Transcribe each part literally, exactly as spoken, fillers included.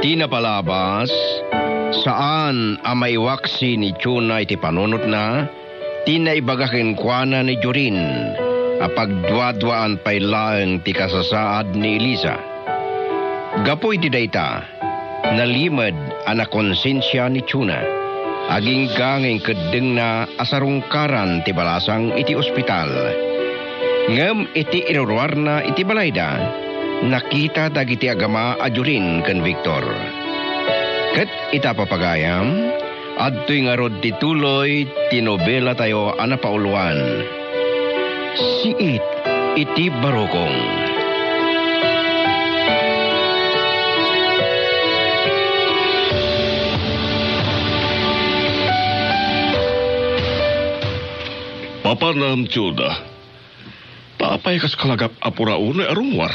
Ti napalabas, saan a maiwaksi ni Chona iti panunotna ti naibaga kenkuana ni Jorin a pagduaduaan pay laeng ti kasasaad ni Elisa. Gapu iti dayta, nalimed a nakonsensia ni Chona, agingga nga inkeddengna a sarungkaran ti balasang iti ospital. Ngem iti iruruarna iti balayda, nakita dagiti agama a Jorin ken Victor. Ket ita, papagayam, adtoy ngarud ti tuloy ti nobelatayo a napauluan, Siit iti Barukong. Papanam, Chona. Ta apay kas kalagap a puraonay a rummuar?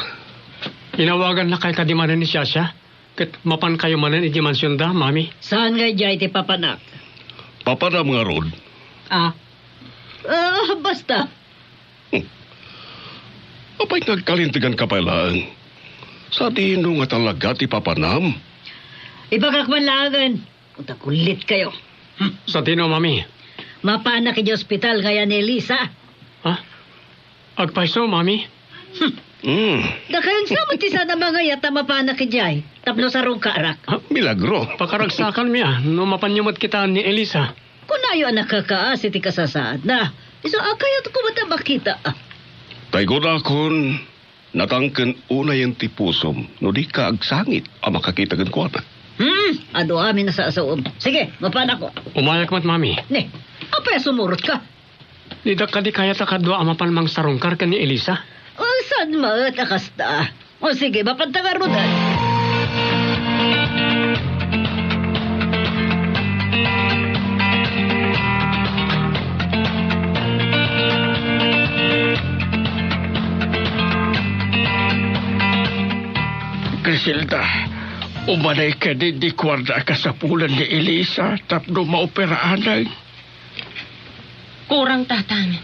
Inawagannakay kadi manen ni Shasha, ket mapankayo manen iti mansionda, Mami. Saan nga idiay ti papanak? Papanam ngarud. Ah. Ah, basta. Hmm. Apay nga agkalinteganka pay laeng? Sadino nga talaga ti papanam? Ibagak man laengen. Unta kullitkayo. Hmm. Sadino, Mami? Mapanak idiay ospital nga ayan ni Elisa. Ha? Agpayso, Mami? Hmm. Hmm. Dakayon sa met ti saan a mangayat a mapanak idiay tapno sarungkarak. Ha? Milagro. Pakaragsakanmi a no mapanyo met kitaan ni Elisa. Kunayo a nakakaasi ti kasasaadna. Isu a kayatko met a makita. Tay kunakon, natangken unayen ti pusom no dika agsangit a makakita kenkuana. Hmm, adu amin a sasaom. Sige, mapanakon. Umayak met, Mami. Ne, apay a sumurotka? Didak kadi kayat a kadua a mapan mangsarungkar ken ni Elisa? O, saan met a kasta? O, sige, mapanta ngaruden. Criselda, umanay kadi di kuarda a kasapulan ni Elisa tapno maoperaanan. Kurang, Tatang.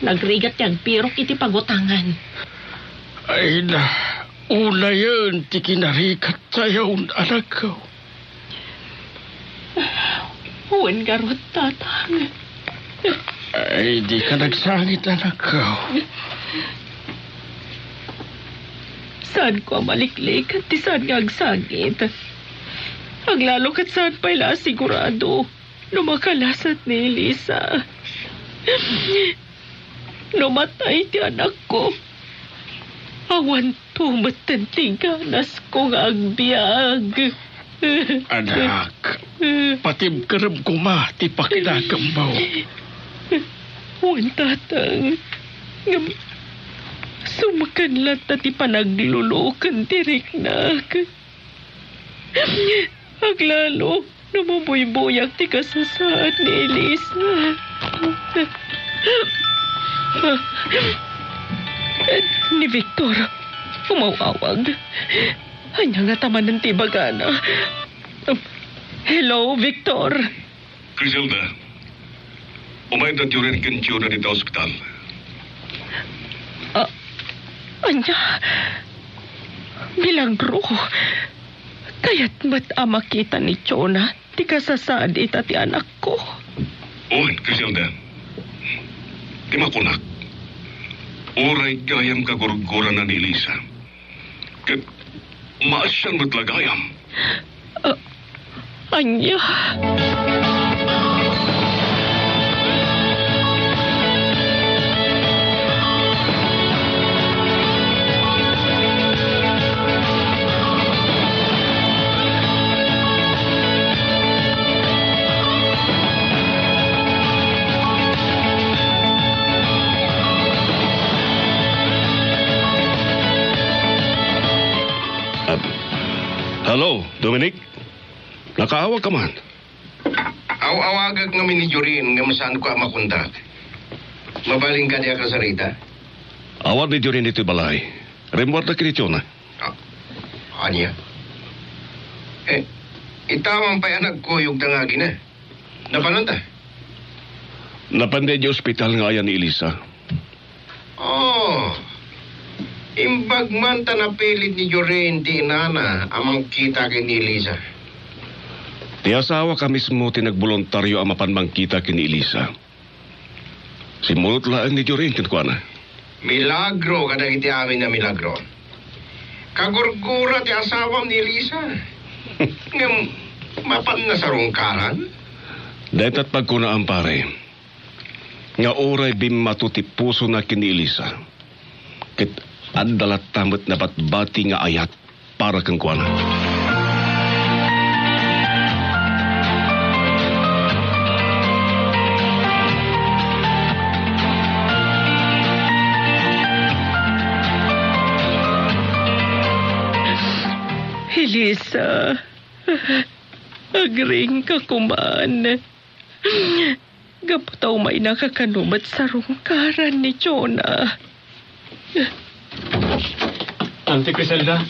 Nagrigat ti agpirok iti pagutangan. Ay na, unayen ti kinarigattayon, anakko. Wen ngarud, Tatang. Ay, dika nagsangit, anakko. Saanko a maliklikan ti saan nga agsangit. Aglalo ket saan pay la a sigurado no makalasat ni Elisa. No matay ti anakko, awanto metten ti ganasko nga agbiag. Anak, patibkerem koma ti pakinakemmo. Wen, Tatang, ngem sumeken latta ti panagluluken ti riknak. Aglalo no mabuybuyak ti kasasaad ni Elisa. Ni Victor, umaw-awag. Ania ngata manen ti ibagana? Hello, Victor. Criselda, umayda ti Jorin ken Chona dita ospital. Ah, ania? Milagro. Kayat met a makita ni Chona ti kasasaad ita ti anakko. Wen, Criselda. Ti makunak, uray gayam kagurgurana ni Elisa. Ket maasian met la gayam. Ah, ania? Ah, hello, Dominic? Nakaawag ka man? Aw-awagak ngamin ni Jorin ngem saanko a makontak. Mabalin kadi a kasarita? Awan ni Jorin iti balay. Rimmuarda ken ni Chona. Ah, ania? Eh, ita man pay a nagkuyogda nga agina. Napananta? Napanda idiay ospital nga ayan ni Elisa. Oh, imba Agman ta napilit ni Jorin ti inana a mangkita ken ni Elisa. Ti asawak a mismo ti nagboluntario a mapan mangkita ken ni Elisa. Simmunot laeng ni Jorin kenkuana. Milagro kadagiti amin a milagro. Kagurgura ti asawam ni Elisa. Ngem, mapanna sarungkaran? Dayta ti pagkunaam, pare, nga uray bimmato ti pusona ken ni Elisa, ket adda latta met nabatbati nga ayat para kenkuana. Elisa, agriingka koman. Gapu ta umaynaka kano met sarungkaran ni Jonah. Auntie Criselda?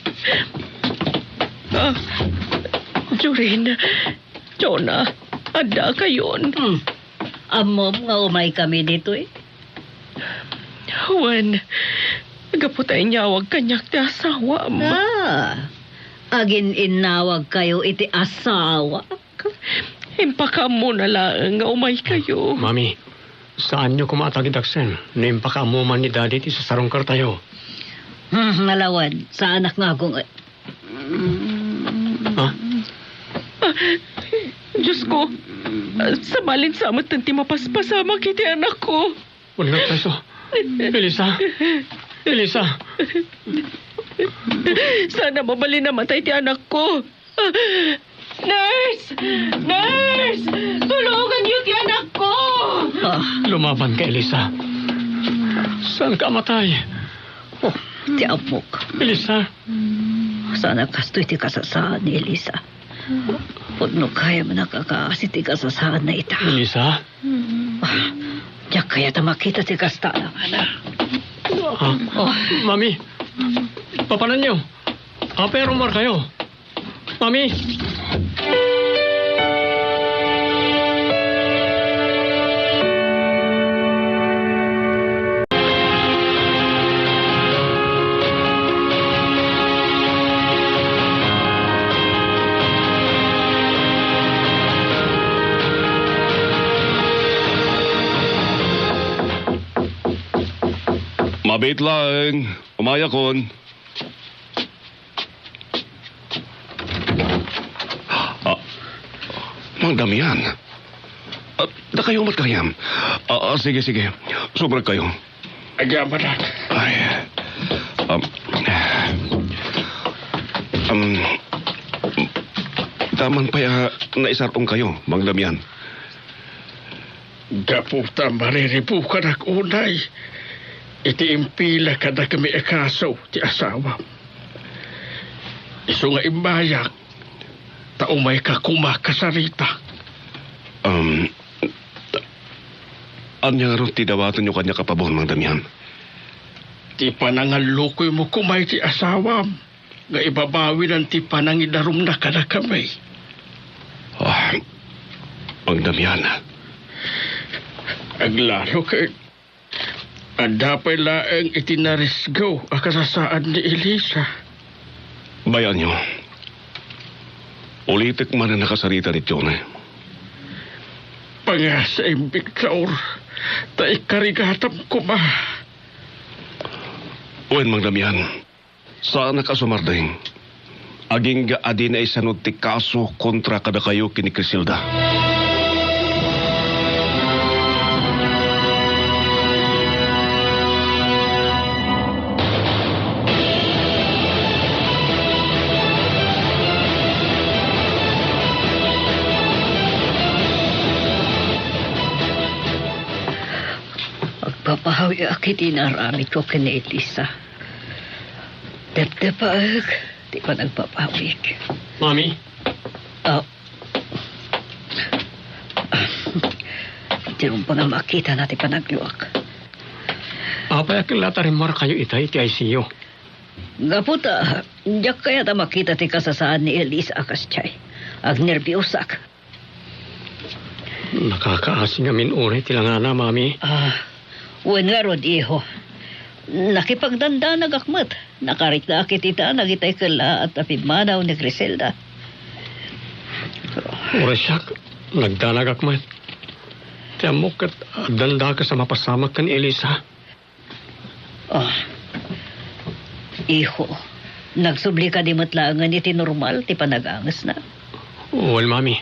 Ah, Jorin, Jonah, addakayon. Hmm. Ammom nga umaykami ditoy? Wen, gapu ta inyawag kaniak ti asawam. Ah, agin-innawagkayo iti asawa? Impakaammona laeng nga umaykayo. Mami, saanyo koma a tagidaksen no impakaammo man ni Daddy ti sasarungkartayo. Hmm, nalawan, saanak nga agunget. Ha? Ah, Diyos ko, ah, sabalin sa metten ti mapaspasamak iti anakko. Wen nga preso. Elisa! Elisa! Saan a mabalin a matay ti anakko. Nurse! Nurse! Tulonganyo ti anakko! Ah, lumabanka, Elisa. Saanka a matay? Oh, ti ammok. Elisa? Saan a kastoy ti kasasaan ni Elisa. Pudno gayam a nakakaasi ti kasasaanna ita. Elisa? Ah, diak kayat a makita ti kasta a nangan. Ah, oh, Mami, papananyo? Apay a rumarkayo? Mami? Mabiit laeng, umayakon. Ah, Mang Damian. Ah, dakayo met gayam. Ah, ah, sige, sige. Sumrek kayo. Agyamanak. Ay. Um, um, daman pay a naisar-ong kayo, Mang Damian. Gapu ta mariribukanak unay iti impila kadakami a kaso ti asawam. Isu nga immayak, ta umayka koma kasarita. Um, ania ngarud ti dawatenyo kaniak a pabor, Mang Damian? Ti panangallukoymo koma iti asawam nga ibabawinan ti panangidarumna kadakami. Ah, Mang Damian. Aglalo ket adda pay laeng iti narisgo a kasasaan ni Elisa. Bayaanyo. Ulitek man a nakasarita ni Jonah. Pangasaem, Victor, ta ikarigatam koma. Wen, Mang Damian, saanak a sumardeng. Agingga a di naisanud ti kaso kontra kadakayo ken ni Criselda. Agbabawiak iti naaramidko ken ni Elisa. Depdepaek ti panagbabawik. Mami? Ah. Diyon pa nga makitana ti panagluak. Apay a ket la ta rimmuarkayo ita iti I C U? Gapu ta, diak kayat a makita ti kasasaan ni Elisa a kasdiay. Agnerbiosak. Nakakaasi ngamin uray ti langana, Mami. Ah, wen ngarud, iho. Nakipagdandanagak met. Nakariknak iti danag itay kellaat a pimmanaw ni Criselda. Uray siak, nagdanagak met. Ti ammok ket addan dakes a mapasamak ken ni Elisa. Oh. Iho, nagsubli kadi met laengen iti normal ti panagangesna? Wen, Mami.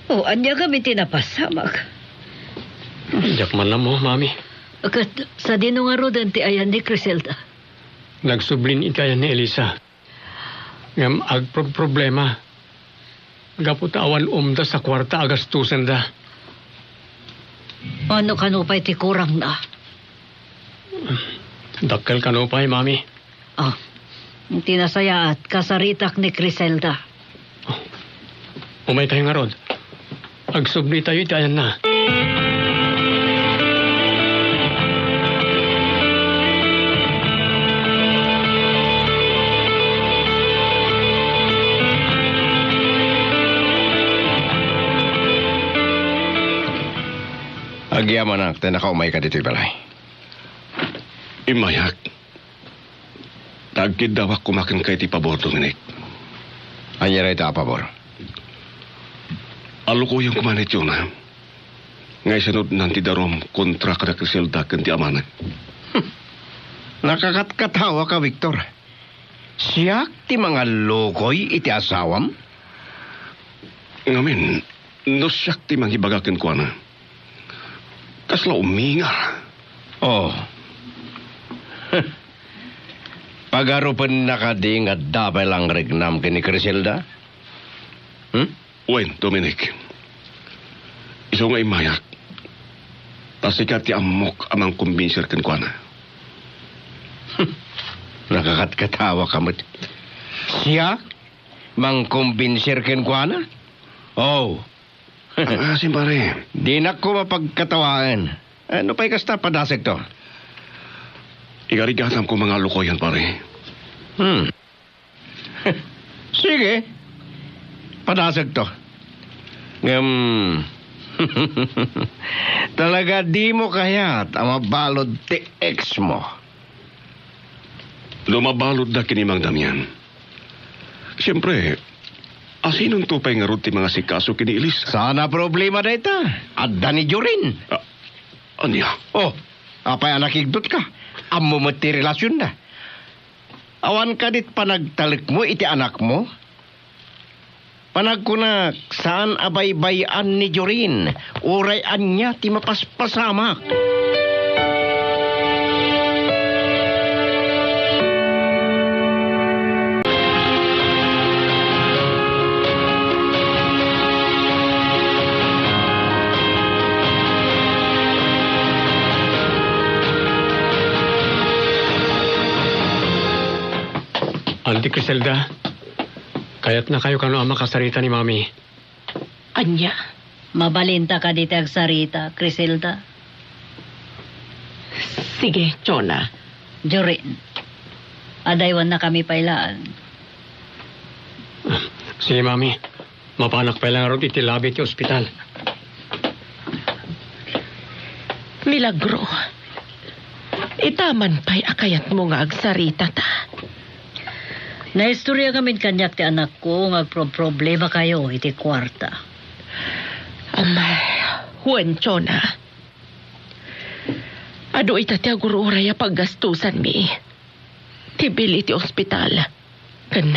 Oh, ania ngamin ti napasamak? Diak man ammo, Mami. Ket sadino ngaruden ti ayan ni Criselda? Nagsublin iti ayan ni Elisa. Ngem agproproblema. Gapu ta awan umdas a kuarta a gastusenda. Ano kano pay ti kurangna? Dakkel kano pay, Mami. Oh, ti nasayaat, kasaritak ni Criselda. Oh, umaytayo ngarud. Agsublitayo iti ayanna. Agyamanak ta nakaumayka ditoy balay. Immayak. Ta agkiddawak koma kenka iti pabor, Dominic. Ania dayta a pabor? Allukoyem koma ni Jonah nga isunodnan ti darum kontra kada Criselda ken ti amana. Nakakatkatawaka, Victor. Siak ti mangallukoy iti asawam? Ngamin, no siak ti mangibaga kenkuana, kasla uminga. Oh. Pagarupenna kadi nga adda pay la ngariknam ken ni Criselda? Hmm? Wen, Dominic. Isu nga immayak, ta sika ti ammok a mangkumbinser kenkuana. Nakakatkatawaka met. Siak? Mangkumbinser kenkuana? Oh. Ah, simpare. Dinak koma pagkatawaen. Eh, no pay kasta, padasek to. Igarigatam koma nga allukoyan, pare. Hmm. Sige. Padasek to. Ngem, talaga dimo kayat a mabalud ti ex mo? No mabaludda ken ni Mang Damian, siempre, asinonto pay ngarud ti mangasikaso ken ni Elisa? Saan a problema dayta. Adda ni Jorin. Ah, ania? Oh, apay a nakigdutka? Ammo met ti relasionda. Awan kadi panagtalekmo iti anakmo? Panagkunak, saan a baybay-an ni Jorin, uray ania ti mapaspasamak. Auntie Criselda, kayatnakayo kano a makasarita ni Mami. Ania? Mabalinta kadi ti agsarita, Criselda? Sige, Jonah. Jorin, adaywannakami pay laeng. Sige, Mami. Mapanak pay la ngarud iti labi ti ospital. Milagro. Ita man pay a kayatmo nga agsaritata. Naistorya ngamin kaniak ti anakko nga agproproblema kayo iti kuarta. Amay, wen, Jonah. Adu ita ti agur-uray a paggastusanmi. Ti bill iti ospital. Ken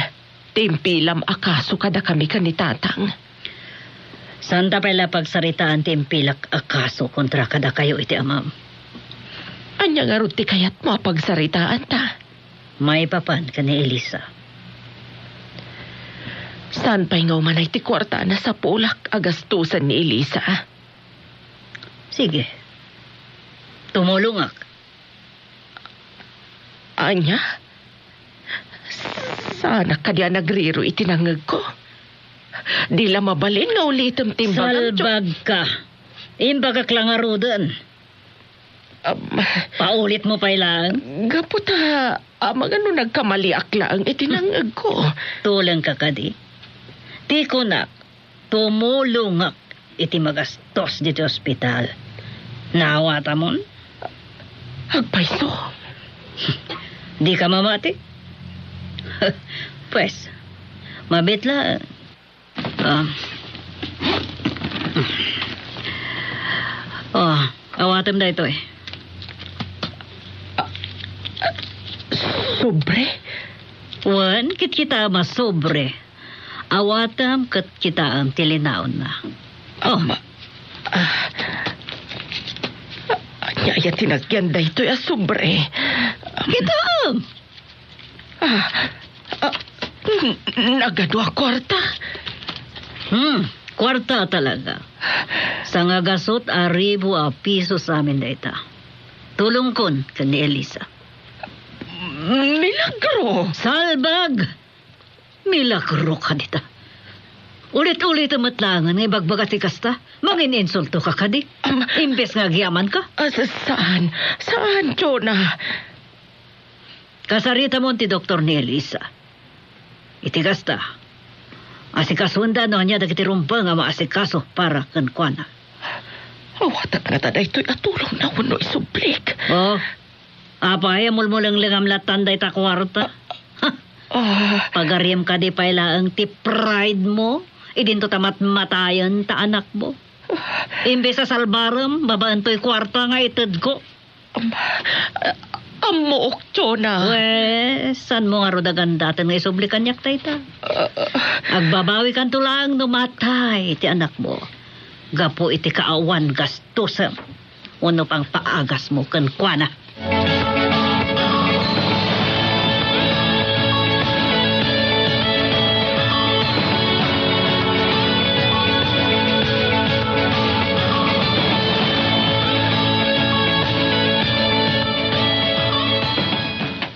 ti impilam a kaso kadakami ken ni Tatang. Saanta pay la pagsaritaan ti impilak a kaso kontra kadakayo iti amam. Ania ngarud ti kayatmo a pagsaritaanta? Maipapan ken ni Elisa. Saan pay nga umanay ti kuarta a nasapulak a gastusen ni Elisa? Sige. Tumulongak. Ania? Saanak kadi a nagriro iti nangngegko? Di la mabalin nga ulitem ti imbagam, Jo- Salbagka. Imbagak la ngaruden. Um, Paulitmo pay laeng. Gapu ta, amangan no nagkamaliak laeng iti nangngegko. Tulengka kadi? Ti kunak, tumulongak iti magastos ditoy ospital. Naawatamon? Agpayso. Dika mamati? Pwes, mabiit la. Ah. Oh, awatem daytoy. Sobre? Wen, kitkitaem a sobre. Awatem ket kitaem ti linaonna. Oh. Ama, ah, ania aya ti nagyan daytoy a sobre? Kitaem! Ah, ah, n-, nagadu a kuarta? Hmm, kuarta talaga. Sangagasut a ribu a pisos amin dayta. Tulongkon ken ni Elisa. Milagro! Salbag! Milagro ka dita. Ulit-ulit met laengen nga ibagbaga ti kasta. Mangin-insulto ka kadi. Am- Imbes nga agyaman ka. Ah, sa-, saan? Saan, Jonah? Kasaritamon ti doktor ni Elisa. Iti kasta, asikasuenda no ania dagiti rumbeng a maasikaso para kenkuana. Awatek ngata daytoy a tulongna wenno isublik. Oh, apay a mulmulenglengam lattan dayta kuarta? Ha? Ah. Pagariem kadi pay laeng ti pride mo, idinto ta matmatayen ta anakmo. Imbes a salbarem, babaen toy kuarta nga itedko. Am-, ammook, Jonah. Wes, saanmo ngarud a gandaten nga isubli kaniak dayta? Ah. Agbabawikanto laeng no matay ti anakmo gapu iti kaawan gastusem wenno pangpaagasmo kenkuana.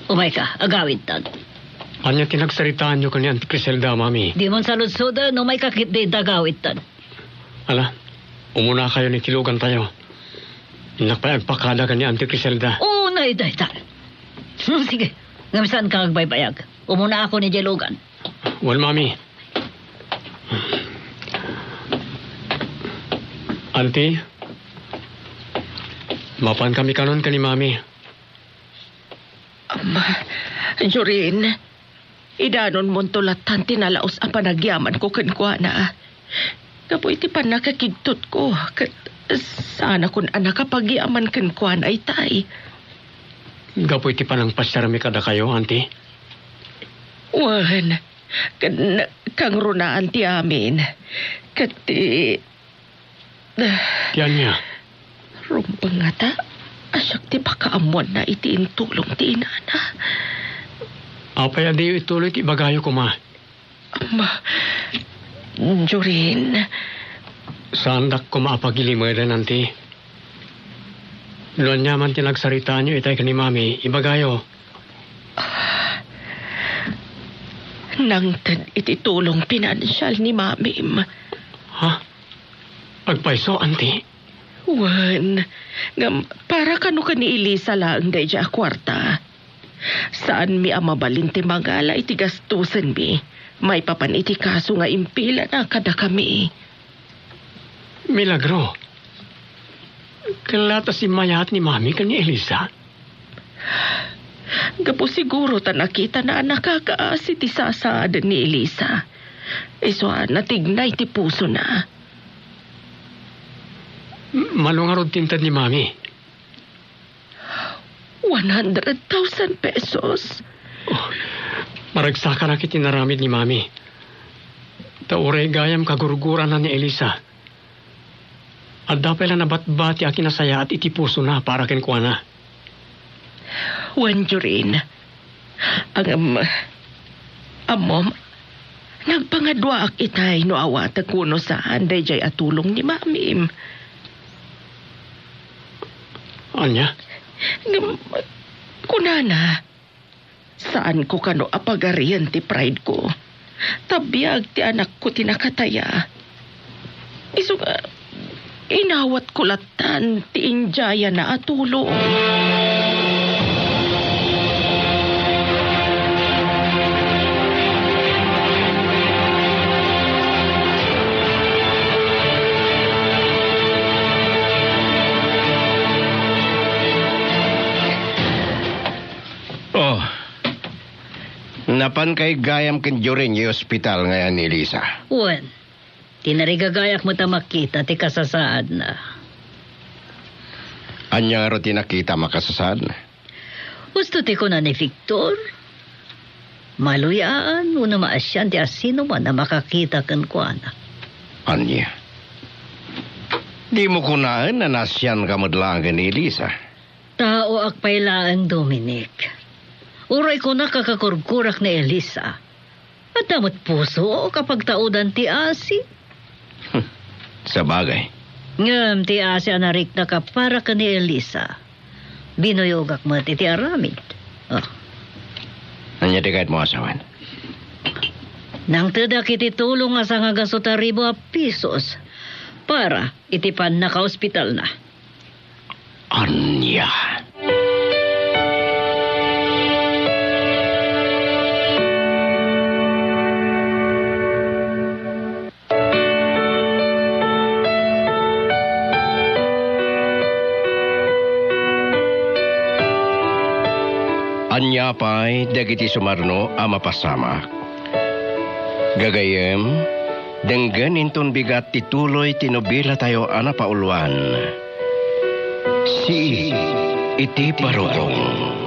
Umayka, agawidtan. Ania ti nagsaritaanyo ken ni Auntie Criselda, Mami? Dimon saludsoden, umayka ketdi, agawidtan. Ala, umunakayon iti lugantayo. Innak pay agpakada ken ni Auntie Criselda. Unay dayta. Hmm, sige, ngem saanka agbaybayag. Umunaakon idiay lugan. Wen, Mami. Auntie, mapankami kanon ken ni Mami. Am, Jorin, idanonmonto lattan ti nalaus a panagyamanko kenkuana. Gapu iti pannakakigtutko, ket saanakon a nakapagyaman kenkuana itay. Gapu iti panangpasiarmi kadakayo, Auntie? Wen, ken kangrunaan ti amin. Ket ti Ti ania? Rumbeng ngata a siak ti makaammoanna iti intulong ti inana. Apay a diyo ituloy ti ibagayo koma? Ama, Jorin. Saandak koma a pagilimeden, Auntie. No ania man ti nagsaritaanyo itay ken ni Mami, ibagayo. Nangted iti tulong pinansial ni Mamim. Ha? Agpayso, Auntie? Wen, ngem para kano ken ni Elisa laeng daydiay a kuarta. Saanmi a mabalin ti mangala iti gastusenmi maipapan iti kaso nga impilana kadakami. Milagro. Ket la ta simmayaat ni Mami ken ni Elisa? Gapu siguro ta nakitana a nakakaasi ti sasaaden ni Elisa. Isu a natignay ti pusona. Mano ngarud ti inted ni Mami? One hundred thousand pesos. Oh, maragsakanak iti naramid ni Mami. Ta uray gayam kagurgurana ni Elisa. Adda pay la nabatbati a kinasayaat iti pusona para kenkuana. Wen, Jorin. Ngem, ammom, nagpangaduaak itay no awatek wenno saan daydiay a tulong ni Mamim. Ania? Ngem, kunana, saanko kano a pagarien ti pride ko. Ta biag ti anakko ti nakataya. Isu nga, inawatko lattan ti indiayana a tulong. Napankay gayam ken Jorin idiay ospital nga ni Elisa? Wen, ti narigagayak met a makita ti kasasaadna. Ania ngarud ti nakitam a kasasaadna? Husto ti kuna ni Victor, maluyaan wenno maasian ti asinoman a makakita kenkuana. Ania? Dimo kunaen a naasianka met laeng ken ni Elisa? Taoak pay laeng, Dominic. Uray kunak a kakurkurak ni Elisa, adda met pusoak a pagtaudan ti asi. Sabagay. Ngem ti asi a nariknak a para ken ni Elisa, binuyogak met iti aramid. Oh. Ania ti kayatmo a sawen? Nangtedak iti tulong a sangagasut a ribu a pisos para iti pannakaospitalna. Ania? Ania pay dagiti sumarno a mapasamak? Gagayyem, denggen inton bigat ti tuloy ti nobelatayo a napauluan, Siit iti Barukong.